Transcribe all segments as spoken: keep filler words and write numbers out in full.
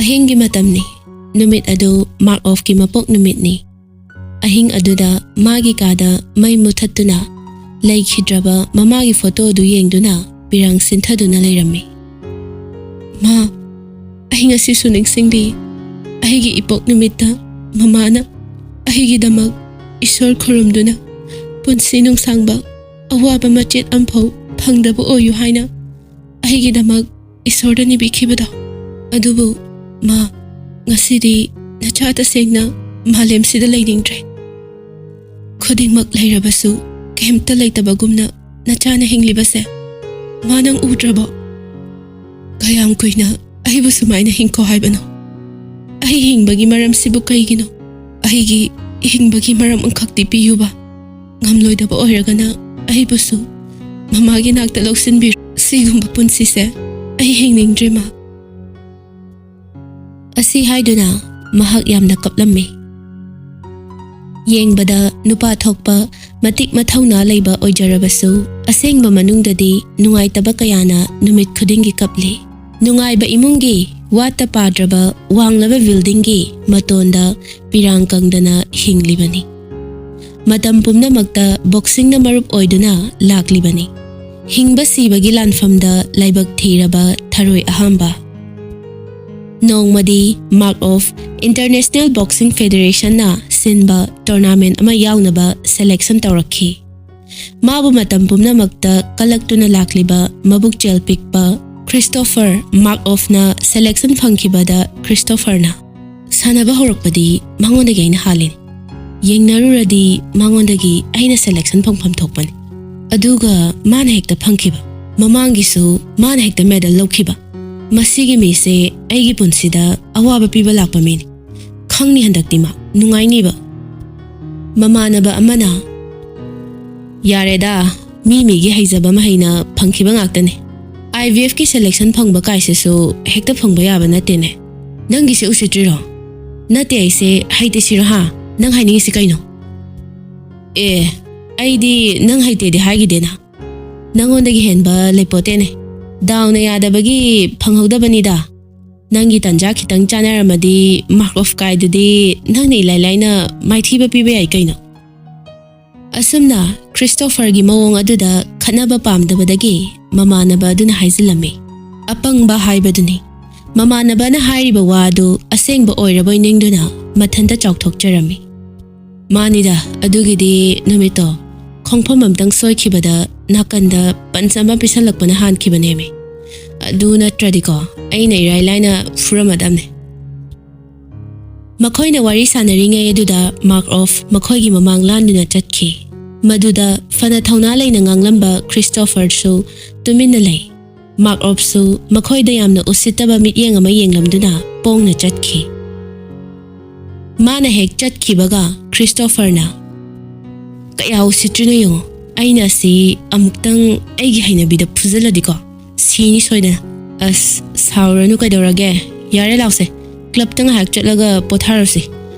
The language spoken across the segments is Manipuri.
ꯑꯍꯤꯡꯒꯤ ꯃꯇꯝꯅꯤ꯫ ꯅꯨꯃꯤꯠ ꯑꯗꯨ ꯃꯥꯔꯛ ꯑꯣꯐꯀꯤ ꯃꯄꯣꯛ ꯅꯨꯃꯤꯠꯅꯤ꯫ ꯑꯍꯤꯡ ꯑꯗꯨꯗ ꯃꯥꯒꯤ ꯀꯥꯗ ꯃꯩ ꯃꯨꯊꯠꯇꯨꯅ ꯂꯩꯈꯤꯗ꯭ꯔꯕ ꯃꯃꯥꯒꯤ ꯐꯣꯇꯣ ꯑꯗꯨ ꯌꯦꯡꯗꯨꯅ ꯄꯤꯔꯥꯡ ꯁꯤꯟꯊꯗꯨꯅ ꯂꯩꯔꯝꯃꯤ꯫ "ꯃꯥ, ꯑꯩ ꯉꯁꯤꯁꯨ ꯅꯤꯡꯁꯤꯡꯕꯤ꯫ ꯑꯩꯒꯤ ꯏꯄꯣꯛ ꯅꯨꯃꯤꯠꯇ ꯃꯃꯥꯅ ꯑꯩꯒꯤꯗꯃꯛ ꯏꯁꯣꯔ ꯈꯨꯔꯨꯝꯗꯨꯅ ꯄꯨꯟꯁꯤ ꯅꯨꯡꯁꯥꯡꯕ, ꯑꯋꯥꯕ ꯃꯆꯦꯠ ꯑꯝꯐꯥꯎ ꯐꯪꯗꯕ ꯑꯣꯏꯌꯨ ꯍꯥꯏꯅ ꯑꯩꯒꯤꯗꯃꯛ ꯏꯁꯣꯔꯗ ꯅꯤꯕꯤꯈꯤꯕꯗꯣ꯫ ꯑꯗꯨꯕꯨ ꯃꯥ, ꯉꯁꯤꯗꯤ ꯅꯆꯥ ꯇꯁꯦꯡꯅ ꯃꯥꯂꯦꯝꯁꯤꯗ ꯂꯩꯅꯤꯡꯗ꯭ꯔꯦ꯫ ꯈꯨꯗꯤꯡꯃꯛ ꯂꯩꯔꯕꯁꯨ ꯀꯩꯝꯇ ꯂꯩꯇꯕꯒꯨꯝꯅ ꯅꯆꯥꯅ ꯍꯤꯡꯂꯤꯕꯁꯦ ꯃꯥ ꯅꯪ ꯎꯗ꯭ꯔꯕꯣ? ꯀꯌꯥꯝ ꯀꯨꯏꯅ ꯑꯩꯕꯨ ꯁꯨꯃꯥꯏꯅ ꯍꯤꯡꯈꯣ ꯍꯥꯏꯕꯅꯣ? ꯑꯩ ꯍꯤꯡꯕꯒꯤ ꯃꯔꯝꯁꯤꯕꯨ ꯀꯩꯒꯤꯅꯣ? ꯑꯩꯒꯤ ꯍꯤꯡꯕꯒꯤ ꯃꯔꯝ ꯑꯃꯈꯛꯇꯤ ꯄꯤꯌꯨꯕ꯫ ꯉꯝꯂꯣꯏꯗꯕ ꯑꯣꯏꯔꯒꯅ ꯑꯩꯕꯨꯁꯨ ꯃꯃꯥꯒꯤ ꯅꯥꯛꯇ ꯂꯧꯁꯤꯟꯕꯤꯔꯣ꯫ ꯁꯤꯒꯨꯝꯕ ꯄꯨꯟꯁꯤꯁꯦ ꯑꯩ ꯍꯤꯡꯅꯤꯡꯗ꯭ꯔꯦ, ꯃꯥ꯫" ꯑꯁꯤ ꯍꯥꯏꯗꯨꯅ ꯃꯍꯥꯛ ꯌꯥꯝꯅ ꯀꯞꯂꯝꯃꯤ꯫ ꯌꯦꯡꯕꯗ ꯅꯨꯄꯥ ꯊꯣꯛꯄ, ꯃꯇꯤꯛ ꯃꯊꯧꯅꯥ ꯂꯩꯕ ꯑꯣꯏꯖꯔꯕꯁꯨ, ꯑꯁꯦꯡꯕ ꯃꯅꯨꯡꯗꯗꯤ ꯅꯨꯡꯉꯥꯏꯇꯕ ꯀꯌꯥꯅ ꯅꯨꯃꯤꯠ ꯈꯨꯗꯤꯡꯒꯤ ꯀꯞꯂꯤ꯫ ꯅꯨꯡꯉꯥꯏꯕ ꯏꯃꯨꯡꯒꯤ ꯋꯥꯠꯇ ꯄꯥꯗ꯭ꯔꯕ ꯋꯥꯡꯂꯕ ꯕꯤꯜꯗꯤꯡꯒꯤ ꯃꯇꯣꯟꯗ ꯄꯤꯔꯥꯡ ꯀꯪꯗꯅ ꯍꯤꯡꯂꯤꯕꯅꯤ꯫ ꯃꯇꯝ ꯄꯨꯝꯅꯃꯛꯇ ꯕꯣꯛꯁꯤꯡꯅ ꯃꯔꯨꯞ ꯑꯣꯏꯗꯨꯅ ꯂꯥꯛꯂꯤꯕꯅꯤ꯫ ꯍꯤꯡꯕ ꯁꯤꯕꯒꯤ ꯂꯥꯟꯐꯝꯗ ꯂꯥꯏꯕꯛ ꯊꯤꯔꯕ ꯊꯔꯣꯏ ꯑꯍꯥꯝꯕ꯫ ꯅꯣꯡꯃꯗꯤ ꯃꯥꯔꯛ ꯑꯣꯐ ꯏꯟꯇꯔꯅꯦꯁꯅꯦꯜ ꯕꯣꯛꯁꯤꯡ ꯐꯦꯗꯦꯔꯦꯁꯟꯅ ꯁꯤꯟꯕ ꯇꯣꯔꯅꯥꯃꯦꯟ ꯑꯃ ꯌꯥꯎꯅꯕ ꯁꯦꯂꯦꯛꯁꯟ ꯇꯧꯔꯛꯈꯤ꯫ ꯃꯥꯕꯨ ꯃꯇꯝ ꯄꯨꯝꯅꯃꯛꯇ ꯀꯜꯂꯛꯇꯨꯅ ꯂꯥꯛꯂꯤꯕ ꯃꯕꯨꯛꯆꯦꯜ ꯄꯤꯛꯄ ꯈ꯭ꯔꯤꯁꯇꯣꯐꯔ ꯃꯥꯔꯛ ꯑꯣꯐꯅ ꯁꯦꯂꯦꯛꯁꯟ ꯐꯪꯈꯤꯕꯗ, ꯈ꯭ꯔꯤꯁꯇꯣꯐꯔꯅ, "ꯁꯥꯟꯅꯕ ꯍꯧꯔꯛꯄꯗꯤ ꯃꯉꯣꯟꯗꯒꯤ ꯑꯩꯅ ꯍꯥꯜꯂꯤꯅꯤ꯫ ꯌꯦꯡꯅꯔꯨꯔꯗꯤ ꯃꯉꯣꯟꯗꯒꯤ ꯑꯩꯅ ꯁꯦꯂꯦꯛꯁꯟ ꯐꯪꯐꯝ ꯊꯣꯛꯄꯅꯤ꯫ ꯑꯗꯨꯒ ꯃꯥꯅ ꯍꯦꯛꯇ ꯐꯪꯈꯤꯕ꯫ ꯃꯃꯥꯡꯒꯤꯁꯨ ꯃꯥꯅ ꯍꯦꯛꯇ ꯃꯦꯗꯜ ꯂꯧꯈꯤꯕ꯫ ꯃꯁꯤꯒꯤ ꯃꯤꯁꯦ ꯑꯩꯒꯤ ꯄꯨꯟꯁꯤꯗ ꯑꯋꯥꯕ ꯄꯤꯕ ꯂꯥꯛꯄ ꯃꯤꯅꯤ꯫ ꯈꯪꯅꯤ ꯍꯟꯗꯛꯇꯤ ꯃꯥ꯫ ꯅꯨꯡꯉꯥꯏꯅꯤꯕ꯫" ꯃꯃꯥꯟꯅꯕ ꯑꯃꯅ, "ꯌꯥꯔꯦꯗ, ꯃꯤ ꯃꯤꯒꯤ ꯍꯩꯖꯕ ꯃꯍꯩꯅ ꯐꯪꯈꯤꯕ ꯉꯥꯛꯇꯅꯦ꯫ ꯑꯥꯏ ꯚꯤ ꯑꯦꯐꯀꯤ ꯁꯦꯂꯦꯛꯁꯟ ꯐꯪꯕ ꯀꯥꯏꯁꯤꯁꯨ ꯍꯦꯛꯇ ꯐꯪꯕ ꯌꯥꯕ ꯅꯠꯇꯦꯅꯦ꯫ ꯅꯪꯒꯤꯁꯦ ꯎꯁꯤꯠꯇ꯭ꯔꯤꯔꯣ?" "ꯅꯠꯇꯦ, ꯑꯩꯁꯦ ꯍꯩꯇꯦ ꯁꯤꯔꯣ ꯍꯥ? ꯅꯪ ꯍꯥꯏꯅꯤꯡꯉꯤꯁꯤ ꯀꯩꯅꯣ?" "ꯑꯦ, ꯑꯩꯗꯤ ꯅꯪ ꯍꯩꯇꯦꯗꯤ ꯍꯥꯏꯈꯤꯗꯦꯅ꯫ ꯅꯪꯉꯣꯟꯗꯒꯤ ꯍꯦꯟꯕ ꯂꯩꯄꯣꯠꯇꯦꯅꯦ꯫ ꯗꯥꯎꯅ ꯌꯥꯗꯕꯒꯤ ꯐꯪꯍꯧꯗꯕꯅꯤꯗ꯫ ꯅꯪꯒꯤ ꯇꯟꯖꯥ ꯈꯤꯇꯪ ꯆꯥꯟꯅꯔꯝꯃꯗꯤ ꯃꯥꯔꯛ ꯑꯣꯐ ꯀꯥꯏꯗꯨꯗꯤ ꯅꯪꯅ ꯏꯂꯥꯏ ꯂꯥꯏꯅ ꯃꯥꯏꯊꯤꯕ ꯄꯤꯕ ꯌꯥꯏ ꯀꯩꯅꯣ꯫ ꯑꯁꯨꯝꯅ ꯈ꯭ꯔꯤꯁꯇꯣꯐꯔꯒꯤ ꯃꯑꯣꯡ ꯑꯗꯨꯗ ꯈꯠꯅꯕ ꯄꯥꯝꯗꯕꯗꯒꯤ ꯃꯃꯥꯟꯅꯕ ꯑꯗꯨꯅ ꯍꯥꯏꯖꯤꯜꯂꯝꯃꯤ꯫ ꯑꯄꯪꯕ ꯍꯥꯏꯕꯗꯨꯅꯤ꯫ ꯃꯃꯥꯟꯅꯕꯅ ꯍꯥꯏꯔꯤꯕ ꯋꯥ ꯑꯗꯨ ꯑꯁꯦꯡꯕ ꯑꯣꯏꯔꯕꯣꯏ ꯅꯤꯡꯗꯨꯅ ꯃꯊꯟꯇ ꯆꯥꯎꯊꯣꯛꯆꯔꯝꯃꯤ꯫ ꯃꯥꯅꯤꯗ, ꯑꯗꯨꯒꯤꯗꯤ ꯅꯨꯃꯤꯠꯇꯣ ꯈꯣꯡꯐꯝ ꯑꯝꯇꯪ ꯁꯣꯏꯈꯤꯕꯗ ꯅꯥꯀꯟꯗ ꯄꯟꯆ ꯑꯃ ꯄꯤꯁꯜꯂꯛꯄꯅ ꯍꯥꯟꯈꯤꯕꯅꯦꯃꯤ꯫ ꯑꯗꯨ ꯅꯠꯇ꯭ꯔꯗꯤꯀꯣ, ꯑꯩꯅ ꯏꯔꯥꯏ ꯂꯥꯏꯅ ꯐꯨꯔꯝꯃꯗꯝꯅꯦ꯫ ꯃꯈꯣꯏꯅ ꯋꯥꯔꯤ ꯁꯥꯟꯅꯔꯤꯉꯩ ꯑꯗꯨꯗ ꯃꯥꯔꯛ ꯑꯣꯐ ꯃꯈꯣꯏꯒꯤ ꯃꯃꯥꯡ ꯂꯥꯟꯗꯨꯅ ꯆꯠꯈꯤ꯫ ꯃꯗꯨꯗ ꯐꯅ ꯊꯧꯅꯥ ꯂꯩꯅ ꯉꯥꯡꯂꯝꯕ ꯈ꯭ꯔꯤꯁꯇꯣꯐꯔꯁꯨ ꯇꯨꯃꯤꯟꯅ ꯂꯩ꯫ ꯃꯥꯔꯛ ꯑꯣꯐꯁꯨ ꯃꯈꯣꯏꯗ ꯌꯥꯝꯅ ꯎꯁꯤꯠꯇꯕ ꯃꯤꯠꯌꯦꯡ ꯑꯃ ꯌꯦꯡꯂꯝꯗꯨꯅ ꯄꯣꯡꯅ ꯆꯠꯈꯤ꯫ ꯃꯥꯅ ꯍꯦꯛ ꯆꯠꯈꯤꯕꯒ ꯈ꯭ꯔꯤꯁꯇꯣꯐꯔꯅ, "ꯀꯌꯥ ꯎꯁꯤꯠꯇ꯭ꯔꯤꯅꯣ ꯌꯦꯡꯉꯣ, ꯑꯩꯅ ꯑꯁꯤ ꯑꯃꯨꯛꯇꯪ ꯑꯩꯒꯤ ꯍꯩꯅꯕꯤꯗ ꯐꯨꯖꯜꯂꯗꯤꯀꯣ, ꯁꯤꯅꯤ ꯁꯣꯏꯗꯅ꯫ ꯑꯁ, ꯁꯥꯎꯔꯅꯨ ꯀꯩꯗꯧꯔꯒꯦ, ꯌꯥꯔꯦ ꯂꯥꯎꯁꯦ, ꯀ꯭ꯂꯕꯇ ꯉꯥꯏꯍꯥꯛ ꯆꯠꯂꯒ ꯄꯣꯊꯥꯔꯨꯁꯤ꯫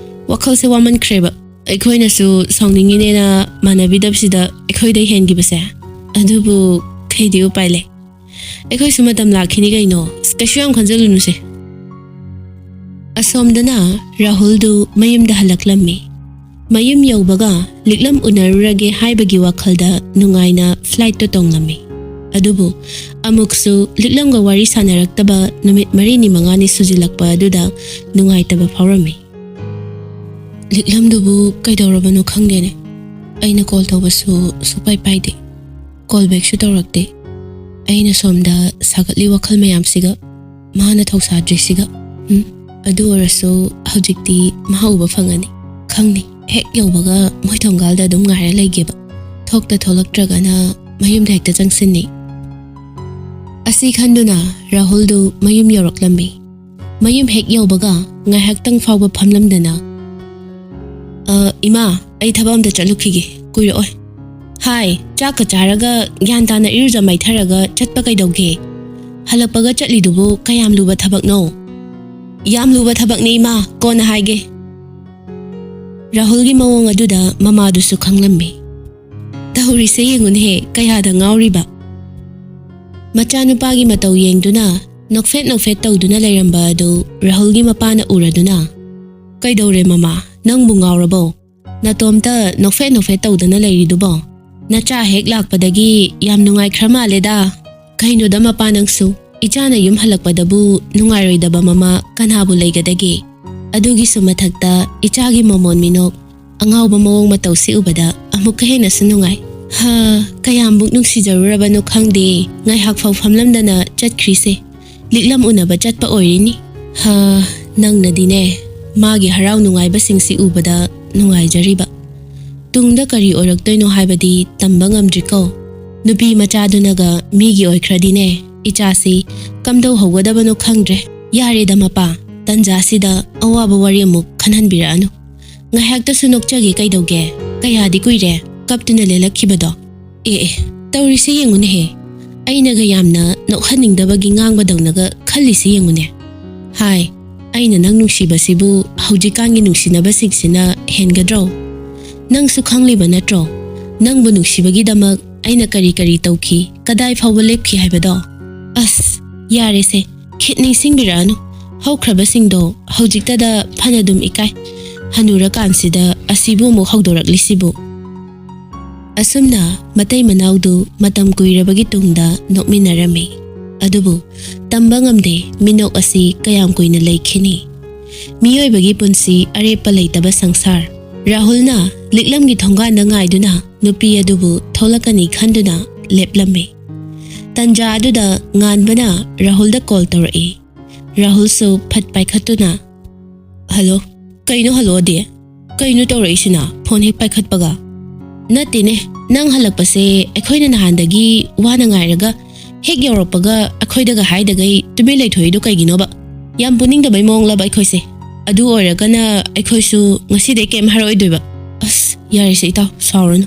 ꯋꯥꯈꯜꯁꯦ ꯋꯥꯃꯟꯈ꯭ꯔꯦꯕ, ꯑꯩꯈꯣꯏꯅꯁꯨ ꯁꯥꯎꯅꯤꯡꯉꯤꯅꯦꯅ ꯃꯥꯟꯅꯕꯤꯗꯕꯁꯤꯗ ꯑꯩꯈꯣꯏꯗꯩ ꯍꯦꯟꯈꯤꯕꯁꯦ꯫ ꯑꯗꯨꯕꯨ ꯀꯩꯗꯤ ꯎꯄꯥꯏ ꯂꯩ? ꯑꯩꯈꯣꯏꯁꯨ ꯃꯇꯝ ꯂꯥꯛꯈꯤꯅꯤ ꯀꯩꯅꯣ, ꯀꯩꯁꯨ ꯌꯥꯝ ꯈꯟꯖꯜꯂꯨꯅꯨꯁꯦ꯫" ꯑꯁꯣꯝꯗꯅ ꯔꯥꯍꯨꯜꯗꯨ ꯃꯌꯨꯝꯗ ꯍꯜꯂꯛꯂꯝꯃꯤ꯫ ꯃꯌꯨꯝ ꯌꯧꯕꯒ ꯂꯤꯛꯂꯝ ꯎꯅꯔꯨꯔꯒꯦ ꯍꯥꯏꯕꯒꯤ ꯋꯥꯈꯜꯗ ꯅꯨꯡꯉꯥꯏꯅ ꯐ꯭ꯂꯥꯏꯠꯇꯣ ꯇꯣꯡꯂꯝꯃꯤ꯫ ꯑꯗꯨꯕꯨ ꯑꯃꯨꯛꯁꯨ ꯂꯤꯛꯂꯝꯒ ꯋꯥꯔꯤ ꯁꯥꯟꯅꯔꯛꯇꯕ ꯅꯨꯃꯤꯠ ꯃꯔꯤꯅꯤ ꯃꯉꯥꯅꯤ ꯁꯨꯖꯤꯜꯂꯛꯄ ꯑꯗꯨꯗ ꯅꯨꯡꯉꯥꯏꯇꯕ ꯐꯥꯎꯔꯝꯃꯤ꯫ ꯂꯤꯛꯂꯝꯗꯨꯕꯨ ꯀꯩꯗꯧꯔꯕꯅꯣ ꯈꯪꯗꯦꯅꯦ꯫ ꯑꯩꯅ ꯀꯣꯜ ꯇꯧꯕꯁꯨ ꯁꯨꯛꯄꯥꯏ ꯄꯥꯏꯗꯦ꯫ ꯀꯣꯜ ꯕꯦꯛꯁꯨ ꯇꯧꯔꯛꯇꯦ꯫ ꯑꯩꯅ ꯁꯣꯝꯗ ꯁꯥꯒꯠꯂꯤ ꯋꯥꯈꯜ ꯃꯌꯥꯝꯁꯤꯒ, ꯃꯥꯅ ꯊꯧꯁꯥꯗ꯭ꯔꯤꯁꯤꯒ꯫ ꯎꯝ, ꯑꯗꯨ ꯑꯣꯏꯔꯁꯨ ꯍꯧꯖꯤꯛꯇꯤ ꯃꯥ ꯎꯕ ꯐꯪꯉꯅꯤ꯫ ꯈꯪꯅꯤ, ꯍꯦꯛ ꯌꯧꯕꯒ ꯃꯣꯏ ꯊꯣꯡꯒꯥꯜꯗ ꯑꯗꯨꯝ ꯉꯥꯏꯔ ꯂꯩꯒꯦꯕ꯫ ꯊꯣꯛꯇ ꯊꯣꯛꯂꯛꯇ꯭ꯔꯒꯅ ꯃꯌꯨꯝꯗ ꯍꯦꯛꯇ ꯆꯪꯁꯤꯟꯅꯤ꯫ ꯑꯁꯤ ꯈꯟꯗꯨꯅ ꯔꯥꯍꯨꯜꯗꯨ ꯃꯌꯨꯝ ꯌꯧꯔꯛꯂꯝꯃꯤ꯫ ꯃꯌꯨꯝ ꯍꯦꯛ ꯌꯧꯕꯒ ꯉꯥꯏꯍꯥꯛꯇꯪ ꯐꯥꯎꯕ ꯐꯝꯂꯝꯗꯅ, "ꯑ, ꯏꯃꯥ, ꯑꯩ ꯊꯕꯛ ꯑꯝꯇ ꯆꯠꯂꯨꯈꯤꯒꯦ, ꯀꯨꯏꯔꯛꯑꯣꯏ꯫" "ꯍꯥꯏ, ꯆꯥꯛꯀ ꯆꯥꯔꯒ ꯒ꯭ꯌꯥꯟ ꯇꯥꯅ ꯏꯔꯨꯖ ꯃꯥꯏꯊꯔꯒ ꯆꯠꯄ ꯀꯩꯗꯧꯒꯦ? ꯍꯜꯂꯛꯄꯒ ꯆꯠꯂꯤꯗꯨꯕꯨ ꯀꯌꯥꯝ ꯂꯨꯕ ꯊꯕꯛꯅꯣ?" "ꯌꯥꯝ ꯂꯨꯕ ꯊꯕꯛꯅꯤ ꯏꯃꯥ, ꯀꯣꯟꯅ ꯍꯥꯏꯒꯦ꯫" ꯔꯥꯍꯨꯜꯒꯤ ꯃꯑꯣꯡ ꯑꯗꯨꯗ ꯃꯃꯥꯗꯨꯁꯨ ꯈꯪꯂꯝꯃꯤ꯫ ꯇꯧꯔꯤꯁꯦ ꯌꯦꯡꯉꯨꯅꯦꯍꯦ, ꯀꯌꯥꯗ ꯉꯥꯎꯔꯤꯕ꯫ ꯃꯆꯥꯅꯨꯄꯥꯒꯤ ꯃꯇꯧ ꯌꯦꯡꯗꯨꯅ ꯅꯣꯛꯐꯦꯠ ꯅꯣꯛꯐꯦꯠ ꯇꯧꯗꯨꯅ ꯂꯩꯔꯝꯕ ꯑꯗꯨ ꯔꯥꯍꯨꯜꯒꯤ ꯃꯄꯥꯅ ꯎꯔꯗꯨꯅ, "ꯀꯩꯗꯧꯔꯦ ꯃꯃꯥ? ꯅꯪꯕꯨ ꯉꯥꯎꯔꯕꯣ? ꯅꯇꯣꯝꯇ ꯅꯣꯛꯐꯦꯠ ꯅꯣꯛꯐꯦꯠ ꯇꯧꯗꯅ ꯂꯩꯔꯤꯗꯨꯕꯣ? ꯅꯆꯥ ꯍꯦꯛ ꯂꯥꯛꯄꯗꯒꯤ ꯌꯥꯝ ꯅꯨꯡꯉꯥꯏꯈ꯭ꯔ ꯃꯥꯜꯂꯦꯗ꯫ ꯀꯩꯅꯣꯗ ꯃꯄꯥ ꯅꯪꯁꯨ, ꯏꯆꯥꯅ ꯌꯨꯝ ꯍꯜꯂꯛꯄꯗꯕꯨ ꯅꯨꯡꯉꯥꯏꯔꯣꯏꯗꯕ ꯃꯃꯥ ꯀꯅꯥꯕꯨ ꯂꯩꯒꯗꯒꯦ? ꯑꯗꯨꯒꯤꯁꯨ ꯃꯊꯛꯇ ꯏꯆꯥꯒꯤ ꯃꯃꯣꯟ ꯃꯤꯅꯣꯛ ꯑꯉꯥꯎꯕ ꯃꯑꯣꯡ ꯃꯇꯧꯁꯤ ꯎꯕꯗ ꯑꯃꯨꯛꯀ ꯍꯦꯟꯅꯁꯨ ꯅꯨꯡꯉꯥꯏ꯫ ꯍꯥ, ꯀꯌꯥꯝꯕꯨꯛ ꯅꯨꯡꯁꯤꯖꯔꯨꯔꯕꯅꯣ ꯈꯪꯗꯦ, ꯉꯥꯏꯍꯥꯛ ꯐꯥꯎ ꯐꯝꯂꯝꯗꯅ ꯆꯠꯈ꯭ꯔꯤꯁꯦ꯫ ꯂꯤꯛꯂꯝ ꯎꯅꯕ ꯆꯠꯄ ꯑꯣꯏꯔꯤꯅꯤ꯫ ꯍꯥ, ꯅꯪꯅꯗꯤꯅꯦ, ꯃꯥꯒꯤ ꯍꯔꯥꯎ ꯅꯨꯡꯉꯥꯏꯕꯁꯤꯡꯁꯤ ꯎꯕꯗ ꯅꯨꯡꯉꯥꯏꯖꯔꯤꯕ꯫ ꯇꯨꯡꯗ ꯀꯔꯤ ꯑꯣꯏꯔꯛꯇꯣꯏꯅꯣ ꯍꯥꯏꯕꯗꯤ ꯇꯝꯕ ꯉꯝꯗ꯭ꯔꯤꯀꯣ꯫ ꯅꯨꯄꯤ ꯃꯆꯥꯗꯨꯅꯒ ꯃꯤꯒꯤ ꯑꯣꯏꯈ꯭ꯔꯗꯤꯅꯦ, ꯏꯆꯥꯁꯤ ꯀꯝꯗꯧ ꯍꯧꯒꯗꯕꯅꯣ ꯈꯪꯗ꯭ꯔꯦ꯫ ꯌꯥꯔꯦꯗ ꯃꯄꯥ, ꯇꯟꯖꯥꯁꯤꯗ ꯑꯋꯥꯕ ꯋꯥꯔꯤ ꯑꯃꯨꯛ ꯈꯟꯍꯟꯕꯤꯔꯛꯑꯅꯨ꯫ ꯉꯥꯏꯍꯥꯛꯇꯁꯨ ꯅꯣꯛꯆꯒꯦ ꯀꯩꯗꯧꯒꯦ? ꯀꯌꯥꯗꯤ ꯀꯨꯏꯔꯦ ꯀꯞꯇꯨꯅ ꯂꯦꯜꯂꯛꯈꯤꯕꯗꯣ꯫ ꯑꯦ ꯑꯦ, ꯇꯧꯔꯤꯁꯦ ꯌꯦꯡꯉꯨꯅꯦꯍꯦ꯫ ꯑꯩꯅꯒ ꯌꯥꯝꯅ ꯅꯣꯛꯍꯟꯅꯤꯡꯗꯕꯒꯤ ꯉꯥꯡꯕꯗꯧꯅꯒ ꯈꯜꯂꯤꯁꯦ ꯌꯦꯡꯉꯨꯅꯦ꯫ ꯍꯥꯏ, ꯑꯩꯅ ꯅꯪ ꯅꯨꯡꯁꯤꯕꯁꯤꯕꯨ ꯍꯧꯖꯤꯛꯀꯥꯟꯒꯤ ꯅꯨꯡꯁꯤꯅꯕꯁꯤꯡꯁꯤꯅ ꯍꯦꯟꯒꯗ꯭ꯔꯣ? ꯅꯪꯁꯨ ꯈꯪꯂꯤꯕ ꯅꯠꯇ꯭ꯔꯣ? ꯅꯪꯕꯨ ꯅꯨꯡꯁꯤꯕꯒꯤꯗꯃꯛ ꯑꯩꯅ ꯀꯔꯤ ꯀꯔꯤ ꯇꯧꯈꯤ, ꯀꯗꯥꯏ ꯐꯥꯎꯕ ꯂꯦꯞꯈꯤ ꯍꯥꯏꯕꯗꯣ꯫ ꯑꯁ, ꯌꯥꯔꯦꯁꯦ, ꯈꯤꯠ ꯅꯤꯡꯁꯤꯡꯕꯤꯔꯛꯑꯅꯨ꯫ ꯍꯧꯈ꯭ꯔꯕꯁꯤꯡꯗꯣ ꯍꯧꯖꯤꯛꯇꯗ ꯐꯅꯗꯨꯝ ꯏꯀꯥꯏ꯫ ꯍꯅꯨꯔꯀꯥꯟꯁꯤꯗ ꯑꯁꯤꯕꯨ ꯑꯃꯨꯛ ꯍꯧꯗꯣꯔꯛꯂꯤꯁꯤꯕꯨ꯫ ꯑꯁꯨꯝꯅ ꯃꯇꯩ ꯃꯅꯥꯎꯗꯨ ꯃꯇꯝ ꯀꯨꯏꯔꯕꯒꯤ ꯇꯨꯡꯗ ꯅꯣꯛꯃꯤꯟꯅꯔꯝꯃꯤ꯫ ꯑꯗꯨꯕꯨ ꯇꯝꯕ ꯉꯝꯗꯦ, ꯃꯤꯅꯣꯛ ꯑꯁꯤ ꯀꯌꯥꯝ ꯀꯨꯏꯅ ꯂꯩꯈꯤꯅꯤ? ꯃꯤꯑꯣꯏꯕꯒꯤ ꯄꯨꯟꯁꯤ ꯑꯔꯦꯞꯄ ꯂꯩꯇꯕ ꯁꯪꯁꯥꯔ꯫ ꯔꯥꯍꯨꯜꯅ ꯂꯤꯛꯂꯝꯒꯤ ꯊꯣꯡꯒꯥꯟꯗ ꯉꯥꯏꯗꯨꯅ ꯅꯨꯄꯤ ꯑꯗꯨꯕꯨ ꯊꯣꯛꯂꯛꯀꯅꯤ ꯈꯟꯗꯨꯅ ꯂꯦꯞꯂꯝꯃꯤ꯫ ꯇꯟꯖꯥ ꯑꯗꯨꯗ ꯉꯥꯟꯕꯅ ꯔꯥꯍꯨꯜꯗ ꯀꯣꯜ ꯇꯧꯔꯛꯏ꯫ ꯔꯥꯍꯨꯜꯁꯨ ꯐꯠ ꯄꯥꯏꯈꯠꯇꯨꯅ, "ꯍꯜꯂꯣ?" "ꯀꯩꯅꯣ ꯍꯜꯂꯣꯗꯤ? ꯀꯩꯅꯣ ꯇꯧꯔꯛꯏꯁꯤꯅ ꯐꯣꯟ ꯍꯦꯛ ꯄꯥꯏꯈꯠꯄꯒ?" "ꯅꯠꯇꯦꯅꯦ, ꯅꯪ ꯍꯜꯂꯛꯄꯁꯦ ꯑꯩꯈꯣꯏꯅ ꯅꯍꯥꯟꯗꯒꯤ ꯋꯥꯅ ꯉꯥꯏꯔꯒ ꯍꯦꯛ ꯌꯧꯔꯛꯄꯒ ꯑꯩꯈꯣꯏꯗꯒ ꯍꯥꯏꯗꯒꯩ ꯇꯨꯃꯤꯟ ꯂꯩꯊꯣꯛꯏꯗꯣ ꯀꯩꯒꯤꯅꯣꯕ? ꯌꯥꯝ ꯄꯨꯅꯤꯡꯗꯕꯩ ꯃꯑꯣꯡꯂꯕ ꯑꯩꯈꯣꯏꯁꯦ? ꯑꯗꯨ ꯑꯣꯏꯔꯒꯅ ꯑꯩꯈꯣꯏꯁꯨ ꯉꯁꯤꯗꯩ ꯀꯩꯝ ꯍꯥꯏꯔꯛꯑꯣꯏꯗꯣꯏꯕ?" "ꯑꯁ, ꯌꯥꯔꯦꯁꯦ ꯏꯇꯥꯎ, ꯁꯥꯎꯔꯅꯨ꯫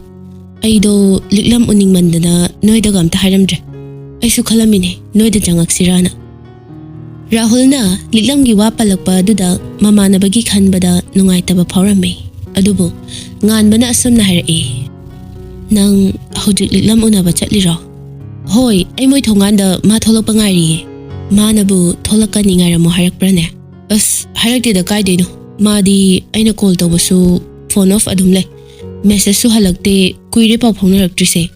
ꯑꯩꯗꯣ ꯂꯤꯛꯂꯝ ꯎꯅꯤꯡꯃꯟꯗꯅ ꯅꯣꯏꯗꯒ ꯑꯝꯇ ꯍꯥꯏꯔꯝꯗ꯭ꯔꯦ꯫ ꯑꯩꯁꯨ ꯈꯜꯂꯝꯃꯤꯅꯦ ꯅꯣꯏꯗ ꯆꯪꯉꯛꯁꯤꯔꯥꯅ꯫" ꯔꯥꯍꯨꯜꯅ ꯂꯤꯛꯂꯝꯒꯤ ꯋꯥ ꯄꯜꯂꯛꯄ ꯑꯗꯨꯗ ꯃꯃꯥꯟꯅꯕꯒꯤ ꯈꯟꯕꯗ ꯅꯨꯡꯉꯥꯏꯇꯕ ꯐꯥꯎꯔꯝꯃꯤ꯫ ꯑꯗꯨꯕꯨ ꯉꯥꯟꯕꯅ ꯑꯁꯨꯝꯅ ꯍꯥꯏꯔꯛꯏ, "ꯅꯪ ꯍꯧꯖꯤꯛ ꯂꯤꯛꯂꯝ ꯎꯅꯕ ꯆꯠꯂꯤꯔꯣ?" "ꯍꯣꯏ, ꯑꯩ ꯃꯣꯏ ꯊꯣꯡꯒꯥꯟꯗ ꯃꯥ ꯊꯣꯛꯂꯛꯄ ꯉꯥꯏꯔꯤꯌꯦ꯫" ꯃꯥꯅꯕꯨ ꯊꯣꯛꯂꯛꯀꯅꯤ ꯉꯥꯏꯔꯝꯃꯣ ꯍꯥꯏꯔꯛꯄ꯭ꯔꯅꯦ? ꯑꯁ, ꯍꯥꯏꯔꯛꯇꯦꯗ, ꯀꯥꯏꯗꯩꯅꯣ꯫ ꯃꯥꯗꯤ ꯑꯩꯅ ꯀꯣꯜ ꯇꯧꯕꯁꯨ ꯐꯣꯟ ꯑꯣꯐ ꯑꯗꯨꯝ ꯂꯩ, ꯃꯦꯁꯦꯖꯁꯨ ꯍꯜꯂꯛꯇꯦ, ꯀꯨꯏꯔꯦ ꯄꯥꯎ ꯐꯥꯎꯅꯔꯛꯇ꯭ꯔꯤꯁꯦ꯫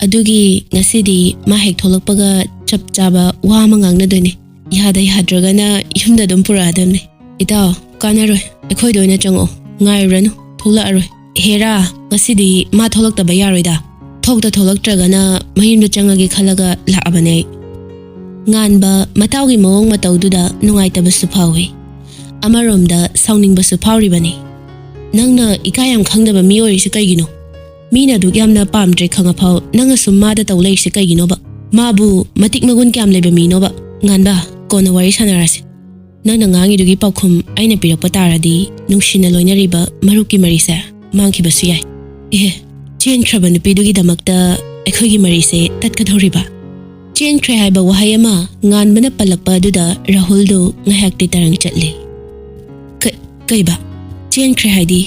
ꯑꯗꯨꯒꯤ ꯉꯁꯤꯗꯤ ꯃꯥ ꯍꯦꯛ ꯊꯣꯛꯂꯛꯄꯒ ꯆꯞ ꯆꯥꯕ ꯋꯥ ꯑꯃ ꯉꯥꯡꯅꯗꯣꯏꯅꯦ꯫ ꯌꯥꯗ ꯌꯥꯗ꯭ꯔꯒꯅ ꯌꯨꯝꯗ ꯑꯗꯨꯝ ꯄꯨꯔꯛꯑꯗꯕꯅꯦ꯫ ꯏꯇꯥꯎ, ꯀꯥꯟꯅꯔꯣꯏ, ꯑꯩꯈꯣꯏꯗ ꯑꯣꯏꯅ ꯆꯪꯉꯛꯑꯣ, ꯉꯥꯏꯔꯨꯔꯅꯨ, ꯊꯣꯛꯂꯛꯑꯔꯣꯏ꯫ ꯍꯦꯔꯥ, ꯉꯁꯤꯗꯤ ꯃꯥ ꯊꯣꯛꯂꯛꯇꯕ ꯌꯥꯔꯣꯏꯗ꯫ ꯊꯣꯛꯇ ꯊꯣꯛꯂꯛꯇ꯭ꯔꯒꯅ ꯃꯌꯨꯝꯗ ꯆꯪꯉꯒꯦ ꯈꯜꯂꯒ ꯂꯥꯛꯑꯕꯅꯦ ꯑꯩ꯫ ꯉꯥꯟꯕ ꯃꯇꯥꯎꯒꯤ ꯃꯑꯣꯡ ꯃꯇꯧꯗꯨꯗ ꯅꯨꯡꯉꯥꯏꯇꯕꯁꯨ ꯐꯥꯎꯏ꯫ ꯑꯃꯔꯣꯝꯗ ꯁꯥꯎꯅꯤꯡꯕꯁꯨ ꯐꯥꯎꯔꯤꯕꯅꯤ꯫ "ꯅꯪꯅ ꯏꯀꯥꯏ ꯌꯥꯝ ꯈꯪꯗꯕ ꯃꯤ ꯑꯣꯏꯔꯤꯁꯦ ꯀꯩꯒꯤꯅꯣ? ꯃꯤꯅ ꯑꯗꯨꯛ ꯌꯥꯝꯅ ꯄꯥꯝꯗ꯭ꯔꯦ ꯈꯪꯉꯐꯥꯎ ꯅꯪꯅ ꯁꯨꯝ ꯃꯥꯗ ꯇꯧ ꯂꯩꯔꯤꯁꯦ ꯀꯩꯒꯤꯅꯣꯕ? ꯃꯥꯕꯨ ꯃꯇꯤꯛ ꯃꯒꯨꯟ ꯀꯌꯥꯝ ꯂꯩꯕ ꯃꯤꯅꯣꯕ?" "ꯉꯥꯟꯕ, ꯀꯣꯟꯅ ꯋꯥꯔꯤ ꯁꯥꯟꯅꯔꯁꯤ꯫ ꯅꯪꯅ ꯉꯥꯡꯉꯤꯗꯨꯒꯤ ꯄꯥꯎꯈꯨꯝ ꯑꯩꯅ ꯄꯤꯔꯛꯄ ꯇꯥꯔꯗꯤ ꯅꯨꯡꯁꯤꯅ ꯂꯣꯏꯅꯔꯤꯕ ꯃꯔꯨꯞꯀꯤ ꯃꯔꯤꯁꯦ ꯃꯥꯡꯈꯤꯕꯁꯨ ꯌꯥꯏ꯫" "ꯑꯦ, ꯆꯦꯟꯈ꯭ꯔꯕ ꯅꯨꯄꯤꯗꯨꯒꯤꯗꯃꯛꯇ ꯑꯩꯈꯣꯏꯒꯤ ꯃꯔꯤꯁꯦ ꯇꯠꯀꯗꯧꯔꯤꯕ?" ꯆꯦꯟꯈ꯭ꯔꯦ ꯍꯥꯏꯕ ꯋꯥꯍꯩ ꯑꯃ ꯉꯥꯟꯕꯅ ꯄꯜꯂꯛꯄ ꯑꯗꯨꯗ ꯔꯥꯍꯨꯜꯗꯨ ꯉꯥꯏꯍꯥꯛꯇꯤ ꯇꯔꯪ ꯆꯠꯂꯤ꯫ "ꯀ-, ꯀꯩꯕ? ꯆꯦꯟꯈ꯭ꯔꯦ ꯍꯥꯏꯗꯤ?"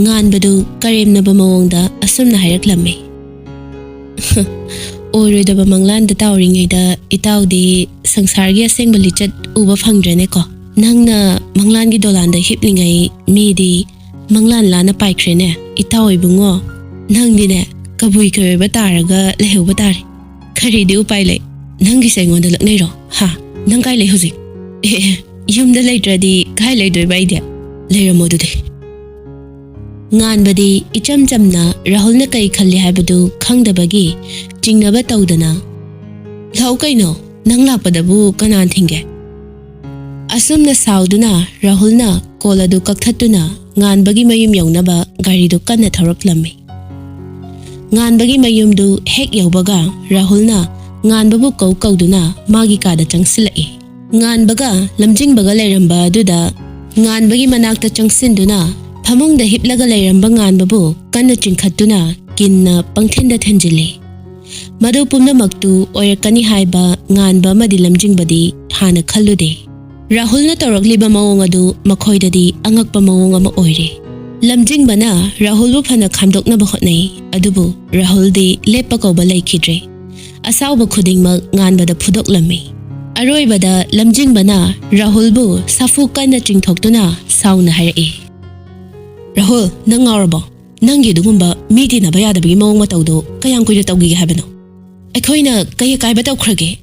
ꯉꯥꯟꯕꯗꯨ ꯀꯔꯦꯝꯅꯕ ꯃꯑꯣꯡꯗ ꯑꯁꯨꯝꯅ ꯍꯥꯏꯔꯛꯂꯝꯃꯤ꯫ "ꯑꯣꯏꯔꯣꯏꯗꯕ ꯃꯪꯂꯥꯟꯗ ꯇꯥꯎꯔꯤꯉꯩꯗ ꯏꯇꯥꯎꯗꯤ ꯁꯪꯁꯥꯔꯒꯤ ꯑꯁꯦꯡꯕ ꯂꯤꯆꯠ ꯎꯕ ꯐꯪꯗ꯭ꯔꯦꯅꯦꯀꯣ꯫ ꯅꯪꯅ ꯃꯪꯂꯥꯟꯒꯤ ꯗꯣꯂꯥꯟꯗ ꯍꯤꯞꯂꯤꯉꯩ ꯃꯤꯗꯤ ꯃꯪꯂꯥꯟ ꯂꯥꯟꯅ ꯄꯥꯏꯈ꯭ꯔꯦꯅꯦ, ꯏꯇꯥꯎ ꯏꯕꯨꯡꯉꯣ꯫ ꯅꯪꯗꯤꯅꯦ ꯀꯕꯨꯏ ꯀꯩꯑꯣꯏꯕ ꯇꯥꯔꯒ ꯂꯩꯍꯧꯕ ꯇꯥꯔꯦ꯫ ꯀꯔꯤꯗꯤ ꯎꯄꯥꯏ ꯂꯩ? ꯅꯪꯒꯤꯁꯦ ꯑꯩꯉꯣꯟꯗ ꯂꯛꯅꯩꯔꯣ? ꯍꯥ? ꯅꯪ ꯀꯥꯏ ꯂꯩ ꯍꯧꯖꯤꯛ?" "ꯑꯦ, ꯑꯦ, ꯌꯨꯝꯗ ꯂꯩꯇ꯭ꯔꯗꯤ ꯀꯥꯏ ꯂꯩꯗꯣꯏꯕ ꯑꯩꯗꯤ? ꯂꯩꯔꯝꯃꯣ ꯑꯗꯨꯗꯤ꯫" ꯉꯥꯟꯕꯗꯤ ꯏꯆꯝ ꯆꯝꯅ ꯔꯥꯍꯨꯜꯅ ꯀꯩ ꯈꯜꯂꯤ ꯍꯥꯏꯕꯗꯨ ꯈꯪꯗꯕꯒꯤ ꯆꯤꯡꯅꯕ ꯇꯧꯗꯅ, "ꯂꯥꯛꯎ ꯀꯩꯅꯣ, ꯅꯪ ꯂꯥꯛꯄꯗꯕꯨ ꯀꯅꯥꯅ ꯊꯤꯡꯒꯦ?" ꯑꯁꯨꯝꯅ ꯁꯥꯎꯗꯨꯅ ꯔꯥꯍꯨꯜꯅ ꯀꯣꯜ ꯑꯗꯨ ꯀꯛꯊꯠꯇꯨꯅ ꯉꯥꯟꯕꯒꯤ ꯃꯌꯨꯝ ꯌꯧꯅꯕ ꯒꯥꯔꯤꯗꯨ ꯀꯟꯅ ꯊꯧꯔꯛꯂꯝꯃꯤ꯫ ꯉꯥꯟꯕꯒꯤ ꯃꯌꯨꯝꯗꯨ ꯍꯦꯛ ꯌꯧꯕꯒ ꯔꯥꯍꯨꯜꯅ ꯉꯥꯟꯕꯕꯨ ꯀꯧ ꯀꯧꯗꯨꯅ ꯃꯥꯒꯤ ꯀꯥꯗ ꯆꯪꯁꯤꯜꯂꯛꯏ꯫ ꯉꯥꯟꯕꯒ ꯂꯝꯖꯤꯡꯕꯒ ꯂꯩꯔꯝꯕ ꯑꯗꯨꯗ ꯉꯥꯟꯕꯒꯤ ꯃꯅꯥꯛꯇ ꯆꯪꯁꯤꯟꯗꯨꯅ ꯐꯃꯨꯡꯗ ꯍꯤꯞꯂꯒ ꯂꯩꯔꯝꯕ ꯉꯥꯟꯕꯕꯨ ꯀꯟꯅ ꯆꯤꯡꯈꯠꯇꯨꯅ ꯀꯤꯟꯅ ꯄꯪꯊꯤꯟꯗ ꯊꯤꯟꯖꯤꯜꯂꯤ꯫ ꯃꯗꯨ ꯄꯨꯝꯅꯃꯛꯇꯨ ꯑꯣꯏꯔꯛꯀꯅꯤ ꯍꯥꯏꯕ ꯉꯥꯟꯕ ꯑꯃꯗꯤ ꯂꯝꯖꯤꯡꯕꯗꯤ ꯍꯥꯟꯅ ꯈꯜꯂꯨꯗꯦ꯫ ꯔꯥꯍꯨꯜꯅ ꯇꯧꯔꯛꯂꯤꯕ ꯃꯑꯣꯡ ꯑꯗꯨ ꯃꯈꯣꯏꯗꯗꯤ ꯑꯉꯛꯄ ꯃꯑꯣꯡ ꯑꯃ ꯑꯣꯏꯔꯦ꯫ ꯂꯝꯖꯤꯡꯕꯅ ꯔꯥꯍꯨꯜꯕꯨ ꯐꯅ ꯈꯥꯝꯗꯣꯛꯅꯕ ꯍꯣꯠꯅꯩ, ꯑꯗꯨꯕꯨ ꯔꯥꯍꯨꯜꯗꯤ ꯂꯦꯞꯄ ꯀꯧꯕ ꯂꯩꯈꯤꯗ꯭ꯔꯦ꯫ ꯑꯁꯥꯎꯕ ꯈꯨꯗꯤꯡꯃꯛ ꯉꯥꯟꯕꯗ ꯐꯨꯗꯣꯛꯂꯝꯃꯤ꯫ ꯑꯔꯣꯏꯕꯗ ꯂꯝꯖꯤꯡꯕꯅ ꯔꯥꯍꯨꯜꯕꯨ ꯁꯥꯐꯨ ꯀꯟꯅ ꯆꯤꯡꯊꯣꯛꯇꯨꯅ ꯁꯥꯎꯅ ꯍꯥꯏꯔꯛꯏ, "ꯔꯥꯍꯨꯜ, ꯅꯪ ꯉꯥꯎꯔꯕꯣ? ꯅꯪꯒꯤ ꯑꯗꯨꯒꯨꯝꯕ ꯃꯤ ꯇꯤꯟꯅꯕ ꯌꯥꯗꯕꯒꯤ ꯃꯑꯣꯡ ꯃꯇꯧꯗꯣ ꯀꯌꯥꯝ ꯀꯨꯏꯅ ꯇꯧꯈꯤꯒꯦ ꯍꯥꯏꯕꯅꯣ? ꯑꯩꯈꯣꯏꯅ ꯀꯩ ꯑꯀꯥꯏꯕ ꯇꯧꯈ꯭ꯔꯒꯦ?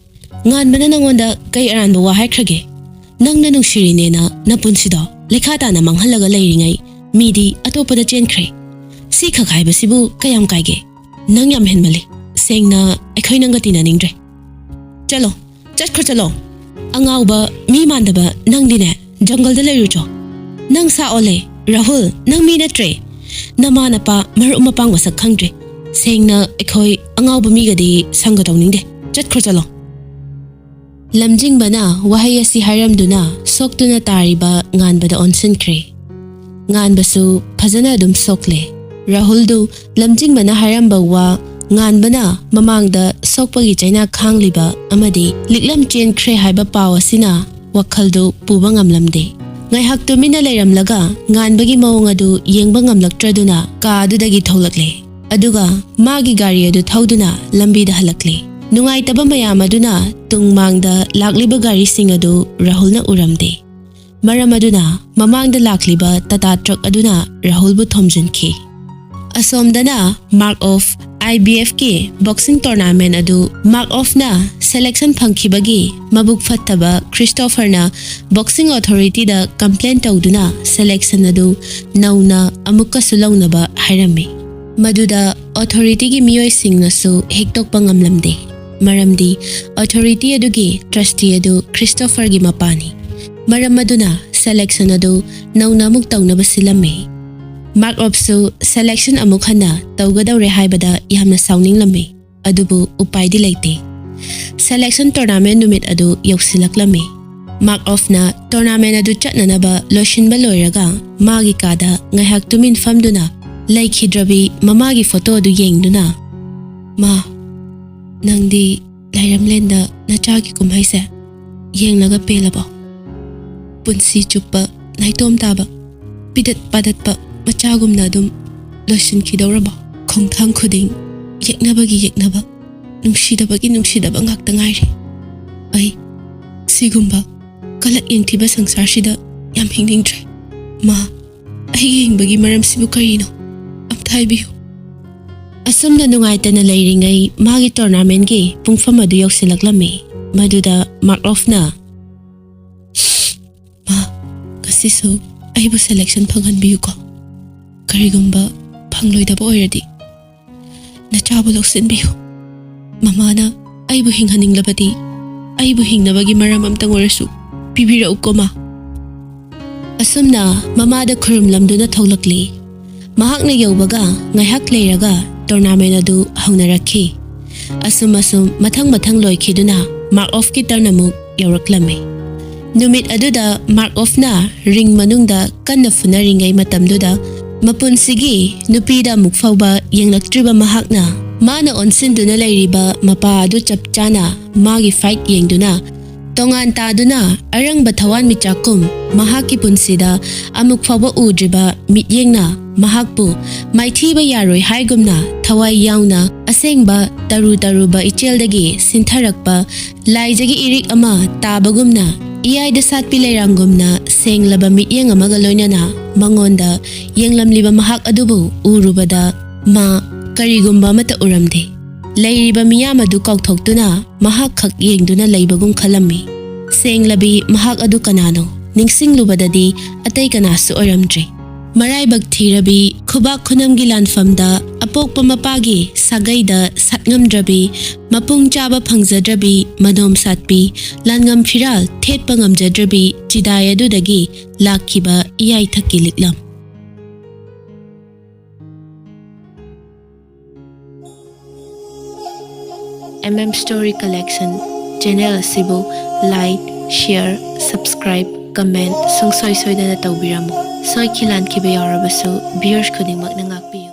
ꯉꯥꯟꯕꯅ ꯅꯪꯉꯣꯟꯗ ꯀꯩ ꯑꯔꯥꯟꯕ ꯋꯥ ꯍꯥꯏꯈ꯭ꯔꯒꯦ? ꯅꯪꯅ ꯅꯨꯡꯁꯤꯔꯤꯅꯦꯅ ꯅꯄꯨꯟꯁꯤꯗꯣ ꯂꯩꯈꯥ ꯇꯥꯅ ꯃꯥꯡꯍꯜꯂꯒ ꯂꯩꯔꯤꯉꯩ ꯃꯤꯗꯤ ꯑꯇꯣꯞꯄꯗ ꯆꯦꯟꯈ꯭ꯔꯦ꯫ ꯁꯤꯈꯛ ꯍꯥꯏꯕꯁꯤꯕꯨ ꯀꯌꯥꯝ ꯀꯥꯏꯒꯦ? ꯅꯪ ꯌꯥꯝ ꯍꯦꯟꯃꯜꯂꯤ꯫ ꯁꯦꯡꯅ ꯑꯩꯈꯣꯏ ꯅꯪꯒ ꯇꯤꯟꯅꯅꯤꯡꯗ꯭ꯔꯦ꯫ ꯆꯠꯂꯣ, ꯆꯠꯈ꯭ꯔꯣ ꯆꯠꯂꯣ꯫ ꯑꯉꯥꯎꯕ, ꯃꯤ ꯃꯥꯟꯗꯕ ꯅꯪꯗꯤꯅꯦ, ꯖꯪꯒꯜꯗ ꯂꯩꯔꯨꯆꯣ꯫ ꯅꯪ ꯁꯥ ꯑꯣꯜꯂꯦ, ꯔꯥꯍꯨꯜ, ꯅꯪ ꯃꯤ ꯅꯠꯇ꯭ꯔꯦ꯫ ꯅꯃꯥ ꯅꯄꯥ ꯃꯔꯨꯞ ꯃꯄꯥꯡ ꯃꯁꯛ ꯈꯪꯗ꯭ꯔꯦ꯫ ꯁꯦꯡꯅ ꯑꯩꯈꯣꯏ ꯑꯉꯥꯎꯕ ꯃꯤꯒꯗꯤ ꯁꯪꯒ ꯇꯧꯅꯤꯡꯗꯦ꯫ ꯆꯠꯈ꯭ꯔꯣ ꯆꯠꯂꯣ꯫" ꯂꯝꯖꯤꯡꯕꯅ ꯋꯥꯍꯩ ꯑꯁꯤ ꯍꯥꯏꯔꯝꯗꯨꯅ ꯁꯣꯛꯇꯨꯅ ꯇꯥꯔꯤꯕ ꯉꯥꯟꯕꯗ ꯑꯣꯟꯁꯤꯟꯈ꯭ꯔꯦ꯫ ꯉꯥꯟꯕꯁꯨ ꯐꯖꯅ ꯑꯗꯨꯝ ꯁꯣꯛꯂꯦ꯫ ꯔꯥꯍꯨꯜꯗꯨ ꯂꯝꯖꯤꯡꯕꯅ ꯍꯥꯏꯔꯝꯕ ꯋꯥ, ꯉꯥꯟꯕꯅ ꯃꯃꯥꯡꯗ ꯁꯣꯛꯄꯒꯤ ꯆꯩꯅꯥ ꯈꯥꯡꯂꯤꯕ ꯑꯃꯗꯤ ꯂꯤꯛꯂꯝ ꯆꯦꯟꯈ꯭ꯔꯦ ꯍꯥꯏꯕ ꯄꯥꯎ ꯑꯁꯤꯅ ꯋꯥꯈꯜꯗꯨ ꯄꯨꯕ ꯉꯝꯂꯝꯗꯦ꯫ ꯉꯥꯏꯍꯥꯛ ꯇꯨꯃꯤꯟꯅ ꯂꯩꯔꯝꯂꯒ ꯉꯥꯟꯕꯒꯤ ꯃꯑꯣꯡ ꯑꯗꯨ ꯌꯦꯡꯕ ꯉꯝꯂꯛꯇ꯭ꯔꯗꯨꯅ ꯀꯥ ꯑꯗꯨꯗꯒꯤ ꯊꯣꯛꯂꯛꯂꯦ꯫ ꯑꯗꯨꯒ ꯃꯥꯒꯤ ꯒꯥꯔꯤ ꯑꯗꯨ ꯊꯧꯗꯨꯅ ꯂꯝꯕꯤꯗ ꯍꯜꯂꯛꯂꯦ꯫ ꯅꯨꯡꯉꯥꯏꯇꯕ ꯃꯌꯥꯝ ꯑꯗꯨꯅ ꯇꯨꯡ ꯃꯥꯡꯗ ꯂꯥꯛꯂꯤꯕ ꯒꯥꯔꯤꯁꯤꯡ ꯑꯗꯨ ꯔꯥꯍꯨꯜꯅ ꯎꯔꯝꯗꯦ꯫ ꯃꯔꯝ ꯑꯗꯨꯅ ꯃꯃꯥꯡꯗ ꯂꯥꯛꯂꯤꯕ ꯇꯥꯇꯥ ꯇ꯭ꯔꯛ ꯑꯗꯨꯅ ꯔꯥꯍꯨꯜꯕꯨ ꯊꯣꯝꯖꯤꯟꯈꯤ꯫ ꯑꯁꯣꯝꯗꯅ ꯃꯥꯔꯛ ꯑꯣꯐ IBFꯀꯤ ꯕꯣꯛꯁꯤꯡ ꯇꯣꯔꯅꯥꯃꯦꯟ ꯑꯗꯨ ꯃꯥꯔꯛ ꯑꯣꯐꯅ ꯁꯦꯂꯦꯛꯁꯟ ꯐꯪꯈꯤꯕꯒꯤ ꯃꯕꯨꯛ ꯐꯠꯇꯕ ꯈ꯭ꯔꯤꯁꯇꯣꯐꯔꯅ ꯕꯣꯛꯁꯤꯡ ꯑꯣꯊꯣꯔꯤꯇꯤꯗ ꯀꯝꯄ꯭ꯂꯦꯟ ꯇꯧꯗꯨꯅ ꯁꯦꯂꯦꯛꯁꯟ ꯑꯗꯨ ꯅꯧꯅ ꯑꯃꯨꯛꯀꯁꯨ ꯂꯧꯅꯕ ꯍꯥꯏꯔꯝꯃꯤ꯫ ꯃꯗꯨꯗ ꯑꯣꯊꯣꯔꯤꯇꯤꯒꯤ ꯃꯤꯑꯣꯏꯁꯤꯡꯅꯁꯨ ꯍꯤꯛꯇꯣꯛꯄ ꯉꯝꯂꯝꯗꯦ, ꯃꯔꯝꯗꯤ ꯑꯣꯊꯣꯔꯤꯇꯤ ꯑꯗꯨꯒꯤ ꯇ꯭ꯔꯁꯇꯤ ꯑꯗꯨ ꯈ꯭ꯔꯤꯁꯇꯣꯐꯔꯒꯤ ꯃꯄꯥꯅꯤ꯫ ꯃꯔꯝ ꯑꯗꯨꯅ ꯁꯦꯂꯦꯛꯁꯟ ꯑꯗꯨ ꯅꯧꯅ ꯑꯃꯨꯛ ꯇꯧꯅꯕ ꯁꯤꯜꯂꯝꯃꯤ꯫ ꯃꯥꯔꯛ ꯑꯣꯐꯁꯨ ꯁꯦꯂꯦꯛꯁꯟ ꯑꯃꯨꯛ ꯍꯟꯅ ꯇꯧꯒꯗꯧꯔꯦ ꯍꯥꯏꯕꯗ ꯌꯥꯝꯅ ꯁꯥꯎꯅꯤꯡꯂꯝꯃꯤ꯫ ꯑꯗꯨꯕꯨ ꯎꯄꯥꯏꯗꯤ ꯂꯩꯇꯦ꯫ ꯁꯦꯂꯦꯛꯁꯟ ꯇꯣꯔꯅꯥꯃꯦꯟ ꯅꯨꯃꯤꯠ ꯑꯗꯨ ꯌꯧꯁꯤꯜꯂꯛꯂꯝꯃꯤ꯫ ꯃꯥꯔꯛ ꯑꯣꯐꯅ ꯇꯣꯔꯅꯥꯃꯦꯟ ꯑꯗꯨ ꯆꯠꯅꯅꯕ ꯂꯣꯏꯁꯤꯟꯕ ꯂꯣꯏꯔꯒ ꯃꯥꯒꯤ ꯀꯥꯗ ꯉꯥꯏꯍꯥꯛ ꯇꯨꯃꯤꯟ ꯐꯝꯗꯨꯅ ꯂꯩꯈꯤꯗ꯭ꯔꯕꯤ ꯃꯃꯥꯒꯤ ꯐꯣꯇꯣ ꯑꯗꯨ ꯌꯦꯡꯗꯨꯅ, "ꯃꯥ, ꯅꯪꯗꯤ ꯂꯥꯏꯔꯝꯂꯦꯟꯗ ꯅꯆꯥꯒꯤ ꯀꯨꯝꯍꯩꯁꯦ ꯌꯦꯡꯂꯒ ꯄꯦꯜꯂꯕꯣ? ꯄꯨꯟꯁꯤ ꯆꯨꯞꯄ ꯅꯥꯏꯇꯣꯝ ꯇꯥꯕ, ꯄꯤꯗꯠ ꯄꯥꯗꯠꯄ ꯃꯆꯥꯒꯨꯝꯅ ꯑꯗꯨꯝ ꯂꯣꯏꯁꯤꯟꯈꯤꯗꯧꯔꯕꯣ? ꯈꯣꯡꯊꯥꯡ ꯈꯨꯗꯤꯡ ꯌꯦꯛꯅꯕꯒꯤ ꯌꯦꯛꯅꯕ, ꯅꯨꯡꯁꯤꯗꯕꯒꯤ ꯅꯨꯡꯁꯤꯗꯕ ꯉꯥꯛꯇ ꯉꯥꯏꯔꯦ꯫ ꯑꯩ ꯁꯤꯒꯨꯝꯕ ꯀꯂꯛ ꯌꯦꯡꯊꯤꯕ ꯁꯪꯁꯥꯔꯁꯤꯗ ꯌꯥꯝ ꯍꯤꯡꯅꯤꯡꯗ꯭ꯔꯦ꯫ ꯃꯥ, ꯑꯩꯒꯤ ꯍꯤꯡꯕꯒꯤ ꯃꯔꯝꯁꯤꯕꯨ ꯀꯔꯤꯅꯣ? ꯑꯝꯇ ꯍꯥꯏꯕꯤꯌꯨ꯫ ꯑꯁꯨꯝꯅ ꯅꯨꯡꯉꯥꯏꯇꯅ ꯂꯩꯔꯤꯉꯩ ꯃꯥꯒꯤ ꯇꯣꯔꯅꯥꯃꯦꯟꯒꯤ ꯄꯨꯡꯐꯝ ꯑꯗꯨ ꯌꯧꯁꯤꯜꯂꯛꯂꯝꯃꯤ꯫ ꯃꯗꯨꯗ ꯃꯥꯔꯛ ꯑꯣꯐꯅ, "ꯃꯥ, ꯉꯁꯤꯁꯨ ꯑꯩꯕꯨ ꯁꯦꯂꯦꯛꯁꯟ ꯐꯪꯍꯟꯕꯤꯌꯨꯀꯣ꯫ ꯀꯔꯤꯒꯨꯝꯕ ꯐꯪꯂꯣꯏꯗꯕ ꯑꯣꯏꯔꯗꯤ ꯅꯆꯥꯕꯨ ꯂꯧꯁꯤꯟꯕꯤꯌꯨ꯫ ꯃꯃꯥꯅ ꯑꯩꯕꯨ ꯍꯤꯡꯍꯟꯅꯤꯡꯂꯕꯗꯤ ꯑꯩꯕꯨ ꯍꯤꯡꯅꯕꯒꯤ ꯃꯔꯝ ꯑꯝꯇꯪ ꯑꯣꯏꯔꯁꯨ ꯄꯤꯕꯤꯔꯛꯎꯀꯣ, ꯃꯥ꯫" ꯑꯁꯨꯝꯅ ꯃꯃꯥꯗ ꯈꯨꯔꯨꯝꯂꯝꯗꯨꯅ ꯊꯣꯛꯂꯛꯂꯤ꯫ ꯃꯍꯥꯛꯅ ꯌꯧꯕꯒ ꯉꯥꯏꯍꯥꯛ ꯂꯩꯔꯒ ꯇꯣꯔꯅꯥꯃꯦꯟ ꯑꯗꯨ ꯍꯧꯅꯔꯛꯈꯤ꯫ ꯑꯁꯨꯝ ꯑꯁꯨꯝ ꯃꯊꯪ ꯃꯊꯪ ꯂꯣꯏꯈꯤꯗꯨꯅ ꯃꯥꯔꯛ ꯑꯣꯐꯀꯤ ꯇꯔꯟ ꯑꯃꯨꯛ ꯌꯧꯔꯛꯂꯝꯃꯤ꯫ ꯅꯨꯃꯤꯠ ꯑꯗꯨꯗ ꯃꯥꯔꯛ ꯑꯣꯐꯅ ꯔꯤꯡ ꯃꯅꯨꯡꯗ ꯀꯟꯅ ꯐꯨꯅꯔꯤꯉꯩ ꯃꯇꯝꯗꯨꯗ, ꯃꯄꯨꯟꯁꯤꯒꯤ ꯅꯨꯄꯤꯗ ꯑꯃꯨꯛ ꯐꯥꯎꯕ ꯌꯦꯡꯂꯛꯇ꯭ꯔꯤꯕ ꯃꯍꯥꯛꯅ ꯃꯥꯅ ꯑꯣꯟꯁꯤꯟꯗꯨꯅ ꯂꯩꯔꯤꯕ ꯃꯄꯥ ꯑꯗꯨ ꯆꯞ ꯆꯥꯅ ꯃꯥꯒꯤ ꯐꯥꯏꯠ ꯌꯦꯡꯗꯨꯅ, ꯇꯣꯉꯥꯟ ꯇꯥꯗꯨꯅ ꯑꯔꯪꯕ ꯊꯋꯥꯟꯃꯤꯆꯥꯛꯀꯨꯝ ꯃꯍꯥꯛꯀꯤ ꯄꯨꯟꯁꯤꯗ ꯑꯃꯨꯛ ꯐꯥꯎꯕ ꯎꯗ꯭ꯔꯤꯕ ꯃꯤꯠꯌꯦꯡꯅ ꯃꯍꯥꯛꯄꯨ ꯃꯥꯏꯊꯤꯕ ꯌꯥꯔꯣꯏ ꯍꯥꯏꯒꯨꯝꯅ ꯊꯋꯥꯏ ꯌꯥꯎꯅ ꯑꯁꯦꯡꯕ ꯇꯔꯨ ꯇꯔꯨꯕ ꯏꯆꯦꯜꯗꯒꯤ ꯁꯤꯟꯊꯔꯛꯄ ꯂꯥꯏꯖꯒꯤ ꯏꯔꯤꯛ ꯑꯃ ꯇꯥꯕꯒꯨꯝꯅ ꯏꯌꯥꯏꯗ ꯁꯥꯠꯄꯤ ꯂꯩꯔꯥꯡꯒꯨꯝꯅ ꯁꯦꯡꯂꯕ ꯃꯤꯠꯌꯦꯡ ꯑꯃꯒ ꯂꯣꯏꯅꯅ ꯃꯉꯣꯟꯗ ꯌꯦꯡꯂꯝꯂꯤꯕ ꯃꯍꯥꯛ ꯑꯗꯨꯕꯨ ꯎꯔꯨꯕꯗ ꯃꯥ ꯀꯔꯤꯒꯨꯝꯕ ꯑꯃꯠꯇ ꯎꯔꯝꯗꯦ꯫ ꯂꯩꯔꯤꯕ ꯃꯤꯌꯥꯝ ꯑꯗꯨ ꯀꯥꯎꯊꯣꯛꯇꯨꯅ ꯃꯍꯥꯛ ꯈꯛ ꯌꯦꯡꯗꯨꯅ ꯂꯩꯕꯒꯨꯝ ꯈꯜꯂꯝꯃꯤ꯫ ꯁꯦꯡꯂꯕꯤ ꯃꯍꯥꯛ ꯑꯗꯨ ꯀꯅꯥꯅꯣ? ꯅꯤꯡꯁꯤꯡꯂꯨꯕꯗꯗꯤ ꯑꯇꯩ ꯀꯅꯥꯁꯨ ꯑꯣꯏꯔꯝꯗ꯭ꯔꯦ꯫ ꯃꯔꯥꯏꯕꯛ ꯊꯤꯔꯕꯤ, ꯈꯨꯕꯥꯛ ꯈꯨꯅꯝꯒꯤ ꯂꯥꯟꯐꯝꯗ ꯑꯄꯣꯛꯄ ꯃꯄꯥꯒꯤ ꯁꯥꯒꯩꯗ ꯁꯛꯉꯝꯗ꯭ꯔꯕꯤ, ꯃꯄꯨꯡ ꯆꯥꯕ ꯐꯪꯖꯗ꯭ꯔꯕꯤ, ꯃꯗꯣꯝ ꯁꯥꯠꯄꯤ, ꯂꯥꯟꯉꯝ ꯐꯤꯔꯥꯜ ꯊꯦꯠꯄ ꯉꯝꯖꯗ꯭ꯔꯕꯤ ꯆꯤꯗꯥꯏ ꯑꯗꯨꯗꯒꯤ ꯂꯥꯛꯈꯤꯕ ꯏꯌꯥꯏꯊꯛꯀꯤ ꯂꯤꯛꯂꯝ꯫ M M Story Collection channel ꯑꯁꯤꯕꯨ like, share, subscribe, comment ꯁꯨꯡꯁꯣꯏ ꯁꯣꯏꯗꯅ ꯇꯧꯕꯤꯔꯝꯃꯨ꯫ ꯁꯣꯏꯈꯤ ꯂꯥꯟꯈꯤꯕ ꯌꯥꯎꯔꯕꯁꯨ viewers ꯈꯨꯗꯤꯡꯃꯛꯅ ꯉꯥꯛꯄꯤꯌꯨ꯫